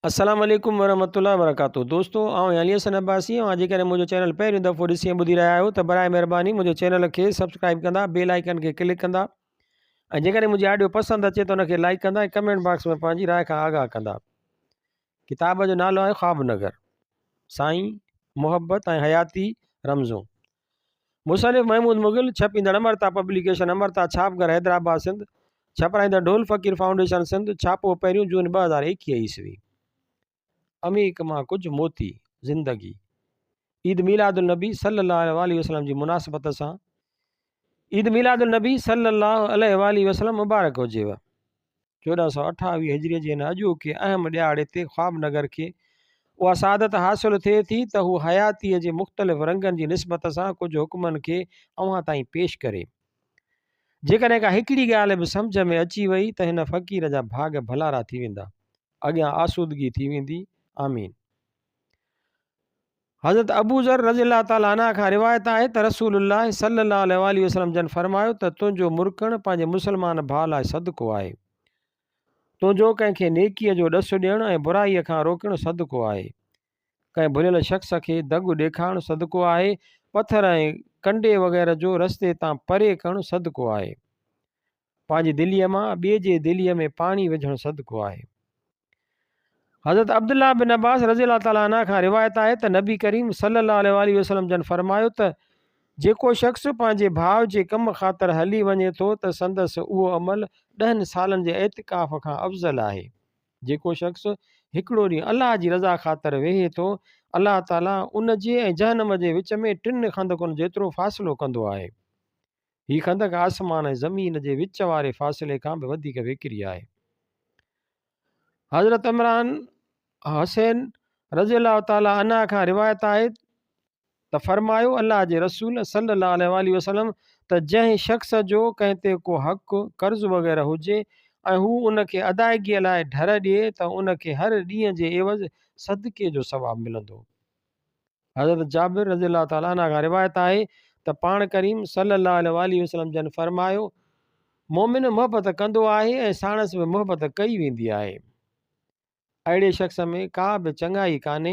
السلام عليڪم ورحمة الله وبرڪاته دوستو آئون علي حسن عباسي اوهان جيڪڏهن منهنجو چينل پهريون دفعو ڏسي ۽ ٻڌي رهيا آهيو ته برائي مهرباني منهنجي چينل کي سبسڪرائب ڪندا بيل آئيڪن کي ڪلڪ ڪندا ۽ جيڪڏهن منهنجي آڊيو پسند اچي ته ان کي لائڪ ڪندا ۽ ڪمينٽ باڪس ۾ پنهنجي راء کان آگاهه ڪندا ڪتاب جو نالو آهي خواب نگر سائين محبت ۽ حياتي رمزون مصنف محمود مغل، ڇپيندڙ امرتا پبليڪيشن، امرتا ڇاپ گهر حيدرآباد سنڌ، ڇپرائيندڙ ڍول فقير فائونڊيشن سنڌ، ڇاپو پهريون جون 2021 عيسوي. عميق مان ڪجهه موتي، زندگي. عيد ميلاد النبي صلي الله عليه واٰله وسلم جي مناسبت سان عيد ميلاد النبي صلي الله عليه واٰله وسلم مبارڪ هجيو. 1428 هجريء جي هن اڄوڪي اهم ڏهاڙي تي خواب نگر کي اها سعادت حاصل ٿئي ٿي ته هو حياتيء جي مختلف رنگن جي نسبت سان ڪجهه حڪمن کي اوهان تائين پيش ڪري. جيڪڏهن ڪا هڪڙي ڳالهه به سمجهه ۾ اچي وئي ته هن فقير جا ڀاڳ ڀلارا ٿي ويندا. اڳيان آسودگي ٿي ويندي. آمين. حضرت ابوذر رضي الله تعالٰي عنه کان روايت آهي ته رسول الله صلي الله عليه واٰله وسلم جن فرمايو ته تنهنجو مرڪڻ پنهنجي مسلمان ڀاء لاء صدقو آهي. تنهنجو ڪنهن کي نيڪيء جو ڏس ڏيڻ ۽ برائيء کان روڪڻ صدقو آهي. ڪنهن ڀليل شخص کي دڳ ڏيکارڻ صدقو آهي. پٿر ۽ ڪنڊي وغيره جو رستي تان پري ڪرڻ صدقو آهي. پنهنجي دليء مان ٻئي جي دليء ۾ پاڻي وجهڻ صدقو آهي. حضرت عبدالله بن عباس رضي الله تعالٰي عنه کان روايت آهي ته نبي ڪريم صلي الله عليه واٰله وسلم جن فرمايو ته جيڪو شخص پنهنجي ڀاء جي ڪم خاطر هلي وڃي ٿو ته سندس اهو عمل ڏهن سالن جي اعتڪاف کان افضل آهي. جيڪو شخص هڪڙو ڏينهن الله جي رضا خاطر ويهي ٿو الله تعالٰي ان جي ۽ جهنم جي وچ ۾ ٽن خندقن جيترو فاصلو ڪندو آهي. هي خندق آسمان ۽ زمين جي وچ واري فاصلي کان به وڌيڪ ويڪري آهي. حضرت عمران حسين رضي الله تعالٰي عنه کان روايت آهي ته فرمايو الله جي رسول صلي الله عليه واٰله وسلم ته جنهن شخص جو ڪنهن تي ڪو حق، قرض وغيره هجي ۽ هو ان کي ادائگيء لاء ڍر ڏئي ته ان کي هر ڏينهن جي عيوض صدقي جو ثواب ملندو. حضرت جابر رضي الله تعالٰي عنه کان روايت آهي ته پاڻ ڪريم صلي الله عليه واٰله وسلم جن فرمايو، مؤمن محبت ڪندو آهي ۽ ساڻس به محبت ڪئي ويندي آهي. اهڙي شخص ۾ ڪا به چڱائي ڪانهي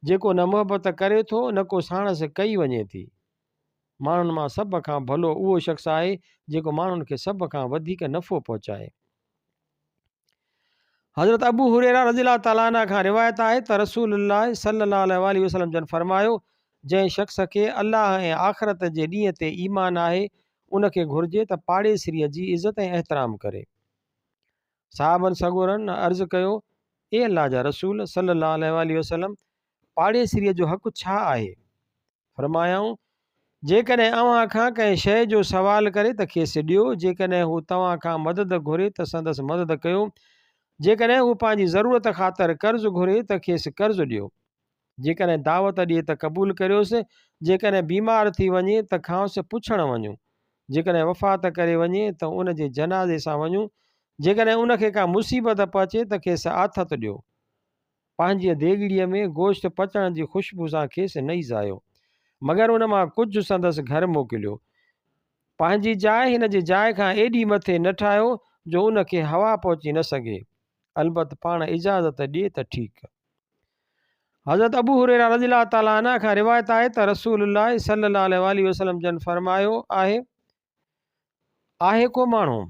جيڪو نه محبت ڪري ٿو نه ڪو ساڻس ڪئي وڃي ٿي. ماڻهن مان سڀ کان ڀلو اهو شخص آهي جيڪو ماڻهن کي سڀ کان وڌيڪ نفعو پهچائي. حضرت ابو هريره رضي الله تعالٰي عنه کان روايت آهي ته رسول الله صلي الله عليه واٰله وسلم جن فرمايو، جنهن شخص کي الله ۽ آخرت جي ڏينهن تي ايمان آهي ان کي گهرجي ته پاڙيسريء جي عزت ۽ احترام ڪري. صحابن سڳورن عرض ڪيو، اي الله جا رسول صلي الله عليه واٰله وسلم! پاڙيسريء جو حق ڇا آهي؟ فرمايائون، جيڪڏهن اوهان کان ڪنهن شيء جو سوال ڪري ته کيس ڏيو، جيڪڏهن هو توهان کان مدد گهري ته سندس مدد ڪيو، جيڪڏهن هو پنهنجي ضرورت خاطر قرض گهري ته کيس قرض ڏيو، جيڪڏهن دعوت ڏئي ته قبول ڪريوس، جيڪڏهن بيمار ٿي وڃي ته کانئس پڇڻ وڃو، جيڪڏهن وفات ڪري وڃي ته ان جي جنازي سان وڃو، جيڪڏهن ان کي ڪا مصيبت پهچي ته کيس آٿت ڏيو. پنهنجيء ديڳڙيء ۾ گوشت پچڻ جي خوشبو سان کيس نه ايذايو، مگر ان مان ڪجهه سندس گهر موڪليو. پنهنجي جاء هن جي جاء کان ايڏي مٿي نه ٺاهيو جو ان کي هوا پهچي نه سگهي، البت پاڻ اجازت ڏئي ته ٺيڪ. حضرت ابو هريره رضي الله تعالٰي عنه کان روايت آهي ته رسول الله صلي الله عليه واٰله وسلم جن فرمايو آهي، آهي ڪو ماڻهو،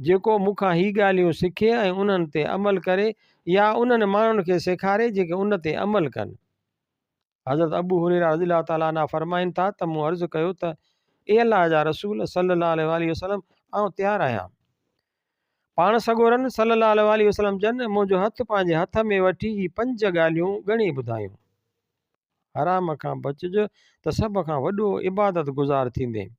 جيڪو مون کان هي ڳالهيون سکي ۽ انهن تي عمل ڪري يا انهن ماڻهن کي سيکاري جيڪي ان تي عمل ڪن. حضرت ابو هريره رضي الله تعالٰي عنه فرمائن ٿا ته مون عرض ڪيو ته اي الله جا رسول صلّي الله عليه واٰله وسلّم آئون تيار آهيان. پاڻ سڳورن صلّي الله عليه واٰله وسلّم جن منهنجو هٿ پنهنجي هٿ ۾ وٺي هي پنج ڳالهيون ڳڻي ٻڌايون. حرام کان بچج ته سڀ کان وڏو عبادت گذار ٿيندين.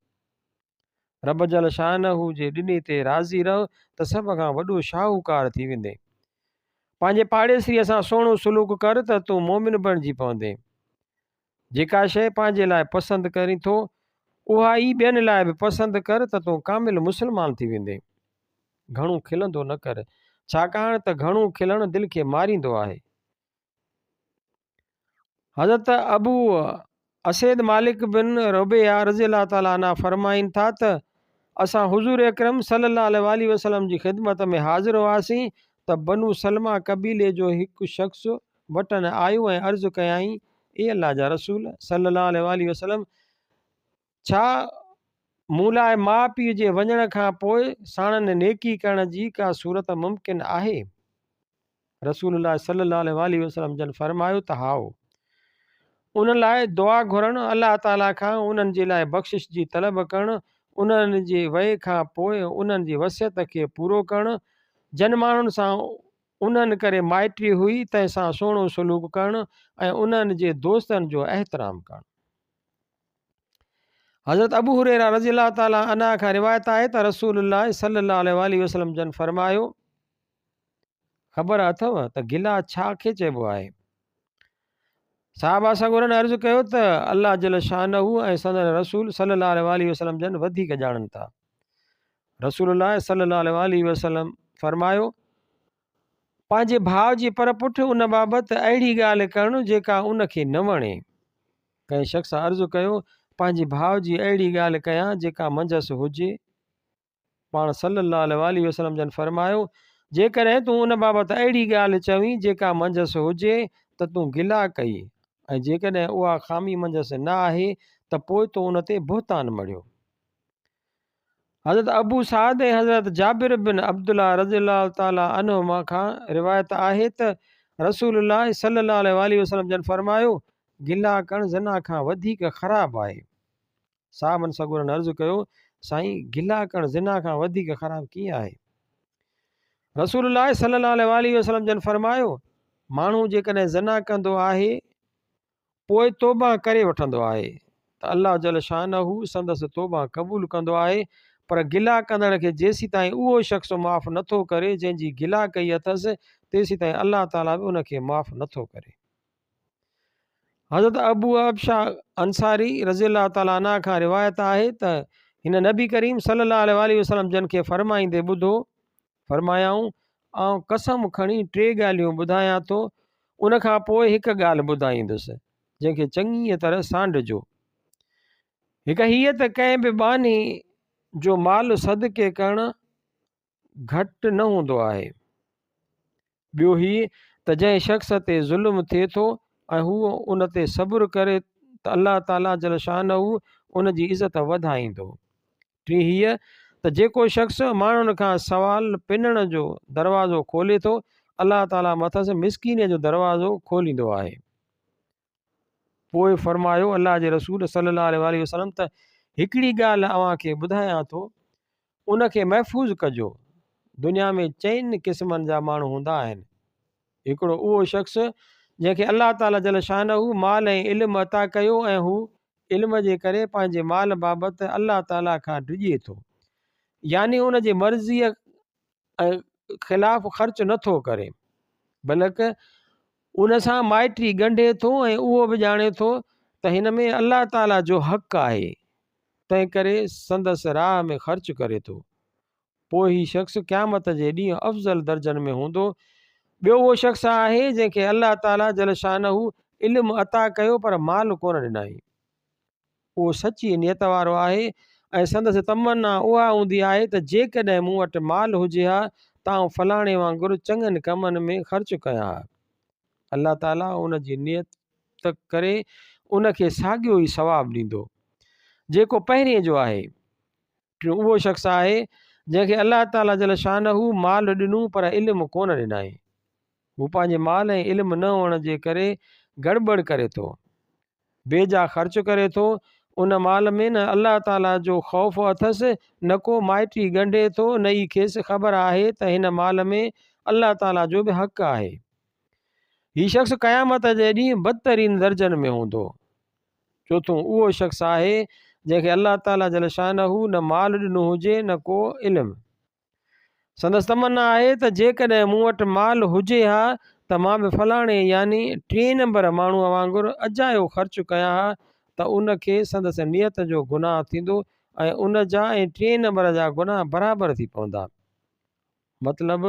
رب جل شانه جي ڏني تي راضي رهه ته سڀ کان وڏو شاهوڪار ٿي ويندين. پنهنجي پاڙيسريء سان سهڻو سلوڪ ڪر ته تون مؤمن بڻجي پوندين. جيڪا شيء پنهنجي لاء پسند ڪرين ٿو، اها ئي ٻين لاء به پسند ڪر ته تون ڪامل مسلمان ٿي ويندين. گهڻو کلندو نه ڪر، ڇاڪاڻ ته گهڻو کلڻ دل کي ماريندو آهي. حضرت ابو اسيد مالڪ بن ربيعه رضي الله تعالٰي عنه فرمائن ٿا ته اسان حضور اڪرم صلي الله عليه واٰله وسلم جي خدمت ۾ حاضر هئاسين ته بنو سلمه قبيلي جو هڪ شخص وٽن آيو ۽ عرض ڪيائين، اي الله جا رسول صلّي الله عليه واٰله وسلّم! ڇا مون لاء ماء پيء جي وڃڻ کان پوء ساڻن نيڪي ڪرڻ جي ڪا صورت ممڪن آهي؟ رسول الله صلي الله عليه واٰله وسلم جن فرمايو ته هائو. انهن لاء دعا گهرڻ، الله تعالي کان انهن جي لاء بخشش جي طلب ڪرڻ، انهن جي وئي کان پوء انهن جي وصيت کي پورو ڪرڻ، جن ماڻهن سان انهن ڪري مائٽي هئي تنهن سان سهڻو سلوڪ ڪرڻ ۽ انهن جي دوستن جو احترام ڪرڻ. حضرت ابو هريره رضي الله تعالٰي عنه کان روايت آهي ته رسول الله صلي الله عليه واٰله وسلم جن فرمايو، خبر اٿو ته گلا ڇا کي چئبو آهي؟ صحابه سڳورن عرض ڪيو ته الله جل شانه ۽ سندن رسول صلي الله عليه واٰله وسلم جن وڌيڪ ڄاڻن ٿا. رسول الله صلي الله عليه واٰله وسلم فرمايو، پنهنجي ڀاء جي پر پٺ ان بابت اهڙي ڳالهه ڪرڻ جيڪا ان کي نه وڻي. ڪنهن شخص عرض ڪيو، پنهنجي ڀاء جي اهڙي ڳالهه ڪيان جيڪا منجهس هجي؟ پاڻ صلّي اللّٰه عليه واٰله وسلّم جن فرمايو، جيڪڏهن تون ان بابت اهڙي ڳالهه چوين جيڪا منجهس هجي ته تون گلا ڪئي ۽ جيڪڏهن اها خامي منجهس نه آهي ته پوء تو ان تي بهتان مڙهيو. حضرت ابو سعد ۽ حضرت جابر بن عبدالله رضي الله تعالٰي عنهما کان روايت آهي ته رسول الله صلّي اللّٰه عليه واٰله وسلّم جن فرمايو، گلا ڪرڻ زنا کان وڌيڪ خراب آهي. صحابن سڳورن عرض ڪيو، سائين گلا ڪرڻ زنا کان وڌيڪ خراب ڪيئن آهي؟ رسول الله صلي الله عليه واٰله وسلم جن فرمايو، ماڻهو جيڪڏهن زنا ڪندو آهي پوء توبه ڪري وٺندو آهي ته الله جل شانه سندس توبه قبول ڪندو آهي پر گلا ڪندڙ کي جيسيتائين اهو شخص معاف نٿو ڪري جنهن جي گلا ڪئي اٿس تيسيتائين الله تعالي به ان کي معاف نٿو ڪري. حضرت ابو عبشه انصاري رضي الله تعالٰي عنه کان روايت آهي ته هن نبي ڪريم صلي الله عليه واٰله وسلم جن کي فرمائيندي ٻڌو، فرمايائون، آئون قسم کڻي ٽي ڳالهيون ٻڌايان ٿو، ان کان پوء هڪ ڳالهه ٻڌائيندس، جنهن کي چڱيء طرح سانڍجو. هڪ هيء ته ڪنهن به ٻانهي جو مال صدقي ڪرڻ گهٽ نه هوندو آهي. ٻيو هي ته جنهن شخص تي ظلم ٿئي ٿو ۽ هو ان تي صبر ڪري ته الله تعاليٰ جل شانه ان جي عزت وڌائيندو. ٽين هيء ته جيڪو شخص ماڻهن کان سوال پنڻ جو دروازو کولي ٿو، الله تعاليٰ مٿس مسڪينيء جو دروازو کوليندو آهي. پوء فرمايو الله جي رسول صلي الله عليه واٰله وسلم ته هڪڙي ڳالهه اوهان کي ٻڌايان ٿو ان کي محفوظ ڪجو دنيا ۾ چئن قسمن جا ماڻهو هوندا آهن هڪڙو اهو شخص جنهن کي الله تعالي جل شانه مال ۽ علم عطا ڪيو ۽ هو علم جي ڪري پنهنجي مال بابت الله تعالي کان ڊڄي ٿو يعني ان جي مرضيء خلاف خرچ نٿو ڪري بلڪ ان سان مائٽي ڳنڍي ٿو ۽ اهو به ڄاڻي ٿو ته هن ۾ الله تعاليٰ جو حق آهي، تنهنڪري سندس راهه ۾ خرچ ڪري ٿو. پوء هي شخص قيامت جي ڏينهن افضل درجن ۾ هوندو. ٻيو اهو شخص آهي جنهن کي الله تعاليٰ جل شانه علم عطا ڪيو پر مال ڪونه ڏنائين. اهو سچيء نيت وارو آهي ۽ سندس تمنا اها هوندي آهي ته جيڪڏهن مون وٽ مال هجي ها ته آئون فلاڻي وانگر چڱن ڪمن ۾ خرچ ڪيان ها. الله تعاليٰ ان جي نيت ڪري ان کي ساڳيو ئي ثواب ڏيندو، جيڪو پهرئين جو آهي. ٽيون اهو شخص آهي، جنهن کي الله تعاليٰ جل شانه مال ڏنو پر علم ڪونه ڏنائين. هو پنهنجي مال ۽ علم نه هئڻ جي ڪري گڙٻڙ ڪري ٿو. بيجا خرچ ڪري ٿو، ان مال ۾ نه الله تعاليٰ جو خوف اٿس، نه ڪو مائٽي ڳنڍي ٿو، نه ئي کيس خبر آهي ته هن مال ۾ الله تعاليٰ جو به حق آهي. هي شخص قيامت جي ڏينهن بدترين درجن ۾ هوندو. چوٿون اهو شخص آهي، جنهن کي الله تعاليٰ جل شانه نه مال ڏنو هجي نه ڪو علم. سندس تمنا آهي ته جيڪڏهن مون وٽ مال هجي ها ته مان به فلاڻي يعني ٽئين نمبر ماڻهوء وانگر اجايو خرچ ڪيان ها ته ان کي سندس نيت جو گناهه ٿيندو ۽ ان جا ۽ ٽئين نمبر جا گناهه برابر ٿي پوندا. مطلب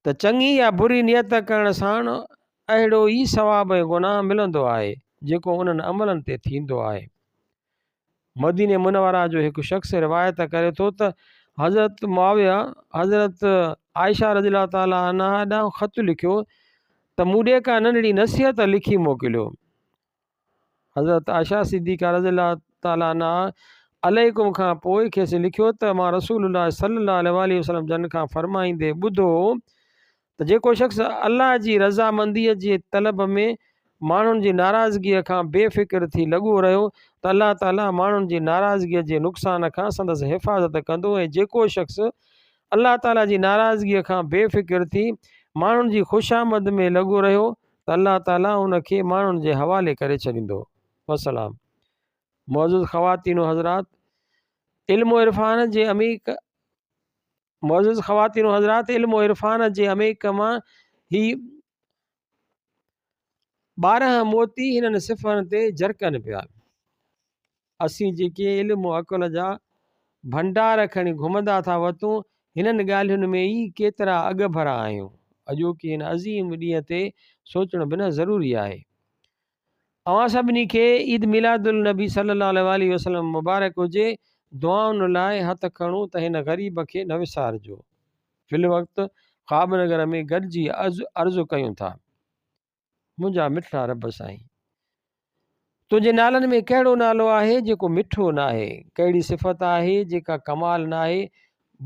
ته چڱي يا بري نيت ڪرڻ ساڻ اهڙو ئي ثواب ۽ گناهه ملندو آهي، جيڪو انهن عملن تي ٿيندو آهي. مديني منوره جو هڪ شخص روايت ڪري ٿو ته حضرت معاويه حضرت عائشه رضي الله تعالٰي عنها ڏانهن خط لکيو ته مون ڏي ڪا ننڍڙي نصيحت لکي موڪليو. حضرت عائشه صديقه رضي الله تعالٰي عنها عليڪم کان پوء کيس لکيو ته مان رسول الله صلي الله عليه واٰله وسلم جن کان فرمائيندي ٻڌو ته جيڪو شخص الله جي رضامنديء جي طلب ۾ ماڻهن جي ناراضگيء کان بي فڪر ٿي لڳو رهيو ته الله تعاليٰ ماڻهن جي ناراضگيء جي نقصان کان سندس حفاظت ڪندو ۽ جيڪو شخص الله تعاليٰ جي ناراضگيء کان بي فڪر ٿي ماڻهن جي خوشامد ۾ لڳو رهيو ته الله تعاليٰ ان کي ماڻهن جي حوالي ڪري ڇڏيندو. والسلام. معزز خواتين و حضرات! علم و عرفان جي عميق معزز خواتين و حضرات علم و عرفان جي عميق مان هي 12 موتي هنن صفحن تي جرڪن پيا. اسين جيڪي علم و عقل جا ڀنڊار کڻي گهمندا ٿا وتون، هنن ڳالهين ۾ ئي ڪيترا اڳڀرا آهيون. اڄوڪي هن عظيم ڏينهن تي سوچڻ بنهه ضروري آهي. اوهان سڀني کي عيد ميلاد النبي صلي الله عليه واٰله وسلم مبارڪ هجي، دعائن لاء هٿ کڻون ته هن غريب کي نه وسارجو. في الوقت خواب نگر ۾ گڏجي عرض ڪيون ٿا. منهنجا مٺڙا رب سائين! تنهنجي نالن ۾ ڪهڙو نالو آهي جيڪو مٺو ناهي؟ ڪهڙي صفت آهي جيڪا ڪمال ناهي؟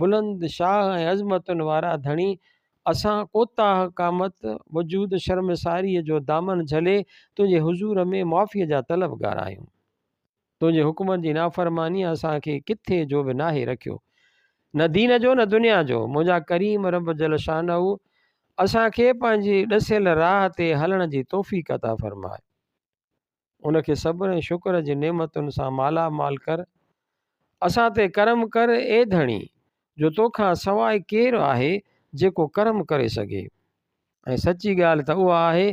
بلند شاهه ۽ عظمتن وارا ڌڻي، اسان ڪوتاهه قامت، وجود شرمساريء جو دامن جهلي تنهنجي حضور ۾ معافيء جا طلبگار آهيون. تنهنجي حڪمن جي نافرمانيء اسان کي ڪٿي جو به ناهي رکيو. نه دين جو نه دنيا جو. منهنجا ڪريم رب جل شانه اسان کي پنهنجي ڏسيل راهه تي هلڻ جي توفيق عطا فرماء. ان کي صبر ۽ شڪر جي نعمتن سان مالا مال ڪر. اسان تي ڪرم ڪر اي ڌڻي! جو توکان سواء ڪير آهي جيڪو ڪرم ڪري سگهي. ۽ سچي ڳالهه ته اها آهي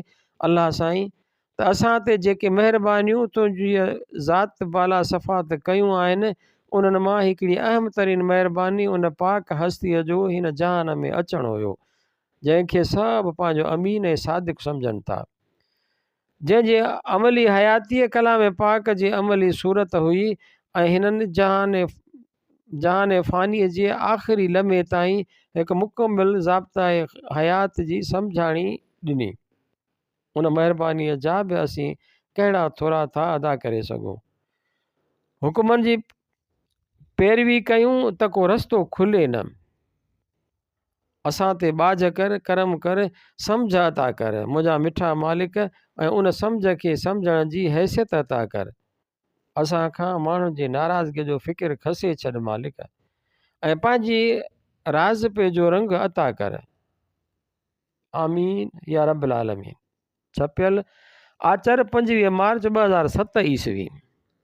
الله سائين ته اسان تي جيڪي مهربانيون تنهنجيء ذات بالا صفات ڪيون آهن انهن مان هڪڙي اهم ترين مهرباني ان پاڪ هستيء جو هن جهان ۾ اچڻ هيو جنهن کي سڀ پنهنجو امين ۽ صادق سمجهن ٿا. جنهن جي عملي حياتيء ڪلام پاڪ جي عملي صورت هئي ۽ هنن جهان جهان فانيء جي آخري لمحي تائين هڪ مڪمل ضابطه حيات جي سمجهاڻي ڏني. ان مهربانيء جا به اسين ڪهڙا ٿورا ٿا ادا ڪري سگهون. حڪمن جي پيروي ڪيون ته ڪو رستو کلي نه. اسان تي ٻاجهه ڪر، ڪرم ڪر، سمجهه عطا ڪر، منهنجا مٺا مالڪ ۽ ان سمجهه کي سمجهڻ جي حيثيت عطا ڪر. اسان کان ماڻهن جي ناراضگيء جو فڪر کسي ڇڏ مالڪ ۽ پنهنجي راضپي جو رنگ عطا ڪر. آمين يا رب العالمين. ڇپيل، آچر 25 مارچ 2007 عيسوي.